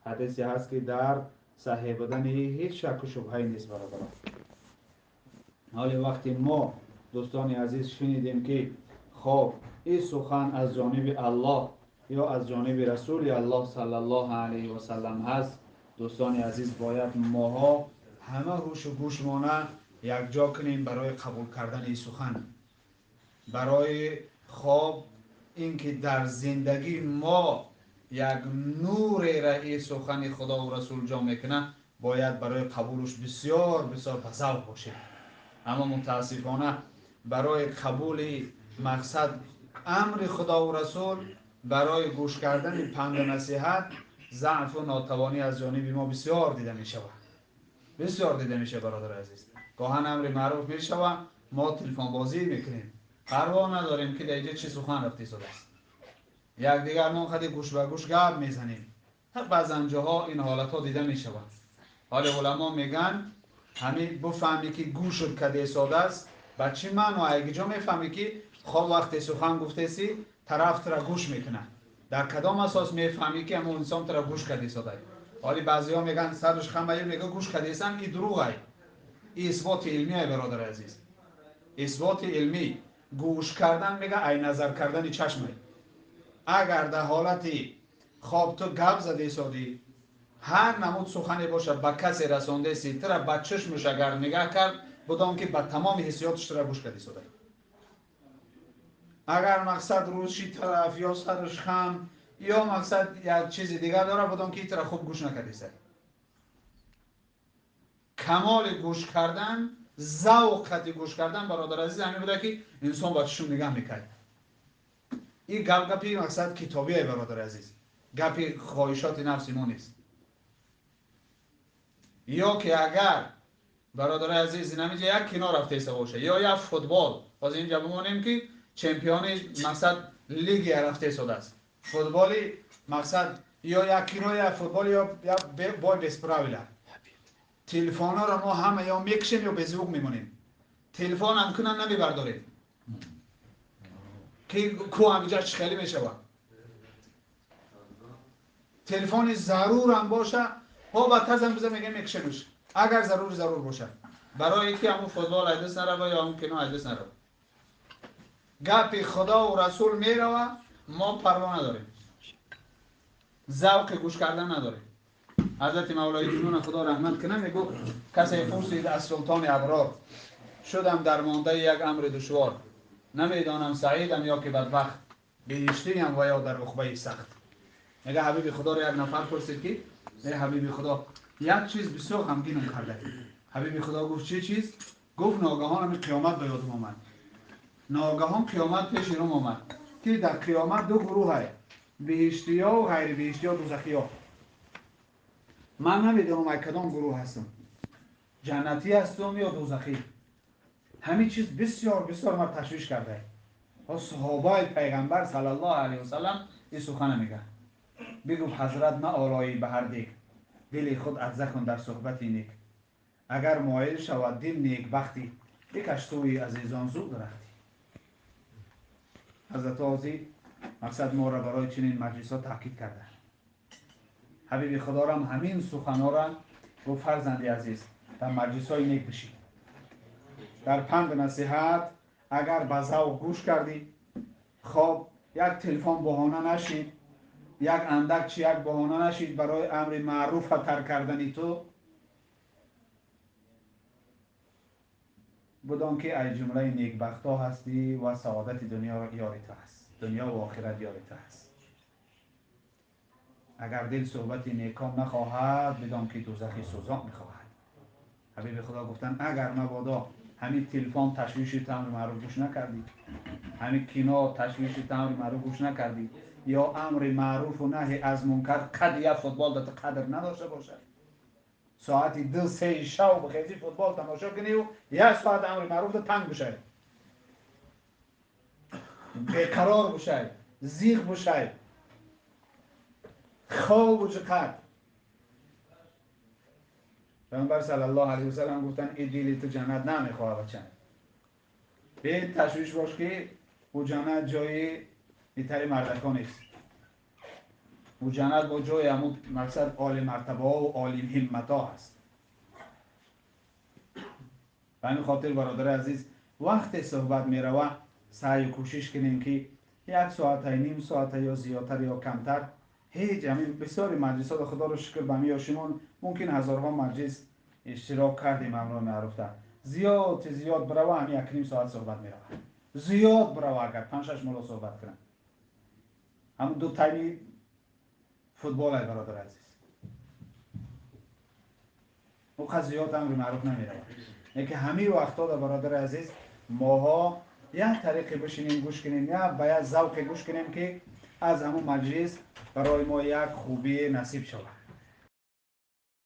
Ҳадисе ҳаст ки дар саҳеҳ будани ҳеҷ шак ва шубҳае нест бародарон. ҳоле вақте мо дӯстони азиз шунидем ки хоб ин сухан аз ҷониби Аллоҳ ё аз ҷониби расули Аллоҳ саллаллоҳу алайҳи васаллам ҳаст, дӯстони азиз бояд моҳо ҳама ҳушу гӯшмона якҷо кунем барои қабул кардани ин сухан, барои хоб инки дар зиндагии мо як нуреро ин сухани Худо ва расул ҷо мекунад, бояд барои қабулш бисёр бисёр ба завқ бошем. Аммо мутаассифона барои қабули мақсад амри Худо ва расул, барои гӯш кардани панду насиҳат заъфу нотавонӣ аз ҷониби мо бисёр дида мешавад. Бисёр дида мешавад бародари азиз. Гоҳан амри маъруф мешавад, мо телефонбозӣ мекунем, парво надорем ки дар инҷо чӣ сухан рафта истодааст. Якдигармон қади гӯш ба гӯш гап мезанем. Баъзан ҷоҳо ин ҳолатҳо дида мешавад. ҳоле уламо мегӯянд ҳамин бифаҳмӣ ки гӯшат каде истодааст, ба чӣ маъно? Айгиҷо мефаҳмӣ ки хоб вақте сухан гуфтеси тараф тура гӯш мекунад. Дар кадом асос мефаҳмӣ ки ҳамон инсон тура гӯш карда истодааст? ҳоле баъзеҳо мегӯянд сараш хамае, мегӯяд гӯш кардесам, ин дурӯғ ай. Ин исботи илмӣ ай бародари азиз. Исботи илмӣ гӯш кардан мегӯяд ай назар кардани чашм ай. Агар дар ҳолати хоб ту гап зада истодӣ, ҳар намуд сухане бошад ба касе расондаеси, тура ба чашмаш агар нигаҳ кард, будон ки ба тамоми ҳиссиёташ тура гӯш карда истодааст. Агар мақсад рӯши тараф ё сараш хам ё мақсад як чизи дигар дорад, будон ки тура хуб гӯш накарда истодааст. Камоли гӯш кардан, завқати гӯш кардан бародар азиз ҳамин буда ки инсон ба чашм нигаҳ мекард. Ин гап гапи мақсад китобие бародар азиз, гапи хоҳишоти нафси мо нест. Ё ки агар бародари азиз инамиҷа як кино рафта иста боша ё як футбол, ҳозир инҷа бимонем ки чемпиони мақсад лигия рафта истодааст, футболи мақсад ё як кино, як футбол ё як бой без правила, телефонҳоро мо ҳама ё мекушем ё беззвук мемонем. Телефон ҳам кунан намебардорем ки ку ҳамиҷа чӣ хеле мешавад. Телефони зарур ҳам боша, ҳо ба тазам биза мегӯем мекушемш, агар зарур бошад, барои ки ҳамун футбол айдас нарава ё ҳамун кино айдас нарава. Гапи Худо ва расул мерава, мо парво надорем, завқи гӯш кардан надорем. ҳазрати мавлои ҷунун худо раҳмат кунад мегӯ касе пурсид аз султони аброр, шудам дар мондаи як амри душвор, намедонам саидам ё ки бадбахт, биҳиштиям ва ё дар уқбаи сахт. Мега ҳабиби худоро як нафар пурсид ки эй ҳабиби худо, як чиз бисёр ғамгинам карда. ҳабиби худо гуфт чӣ чиз? Гуфт ногаҳон ҳамин қиёмат ба ёдам омад. Ногаҳон қиёмат пеши рум омад ки дар қиёмат ду гурӯҳ ай, биҳиштиё ва ғайри биҳиштиё, дӯзахиё. Ман намедонам ай кадом гурӯҳ ҳастам, ҷаннатӣ ҳастам ё дӯзахӣ. ҳамин чиз бисёр бисёр мар ташвиш карда. Саҳобаи пайғамбар саллаллоҳу алайҳи васаллам ин сухана мегӯяд. Бигуфт ҳазрат наолоӣ ба ҳар дек, дили худ арза кун дар суҳбати нек. Агар моил шавад дил некбахтӣ, бикаш сӯи азизон зуд рафтӣ. ҳазрат озӣ мақсад моро барои чунин маҷлисҳо таъкид карда. ҳабиби худорам ҳамин суханҳоро гуфт фарзанди азиз, дар маҷлисҳои нек бишин, дар панду насиҳат агар ба завқ гӯш кардӣ, хоб як телефон баҳона нашид, як андак чи як баҳона нашид барои амри маъруфа тарк кардани ту, будон ки ай ҷумлаи некбахтҳо ҳастӣ ва саодати дунё ёри ту ҳаст, дунё ва охират ёри ту ҳаст. Агар дил суҳбати некон нахоҳад, бидон ки дӯзахи сӯзон мехоҳад. ҳабиби худо гуфтанд агар мабодо ҳамин телефон ташвиши ту амри маъруф гӯш накардӣ, ҳамин кино ташвиши ту амри маъруф гӯш накардӣ, ё амри маъруфу наҳи аз мункар қад як футбол да ту қадр надошта бошад, соати 2-3 шав бихези футбол тамошо куниву як соат амри маъруф да танг бишавӣ, беқарор бишавӣ, зиқ бишавӣ, хобу чиқад. Пайғамбар саллаллоҳу алайҳи васаллам гуфтанд ин дили ту ҷаннат намехоҳад бача, бе ташвиш бош ки ӯ ҷаннат ҷои беҳтари мардакон нест. У ҷаннат бо ҷои ҳамун мақсад олӣ мартабаҳо ва олӣ ҳимматҳо ҳаст. Ба ҳамин хотир, бародари азиз, вақте суҳбат мерава, саъю кӯшиш кунем, ки як соата, ним соата ё зиёдтар ё камтар. Ҳеҷ ҳамин бисёри маҷлисҳо, худоро шукр, ба ҳамин ёшимон мумкин ҳазорҳо маҷлис иштирок кардем. Амро маъруфта зиёд зиёд бирава, ҳамин як ним соат суҳбат мерава. Зиёд бирава, агар панҷ-шаш мулло суҳбат кунанд, ҳамун ду тайми футбол ай, бародари азиз, ӯ қад зиёд амри маъруф намеравад. Лекин ҳамин вақтҳо, бародари азиз, моҳо як тариқе бишинем, гӯш кунем, як ба як завқе гӯш кунем, ки аз ҳамун маҷлис барои мо як хубие насиб шавад.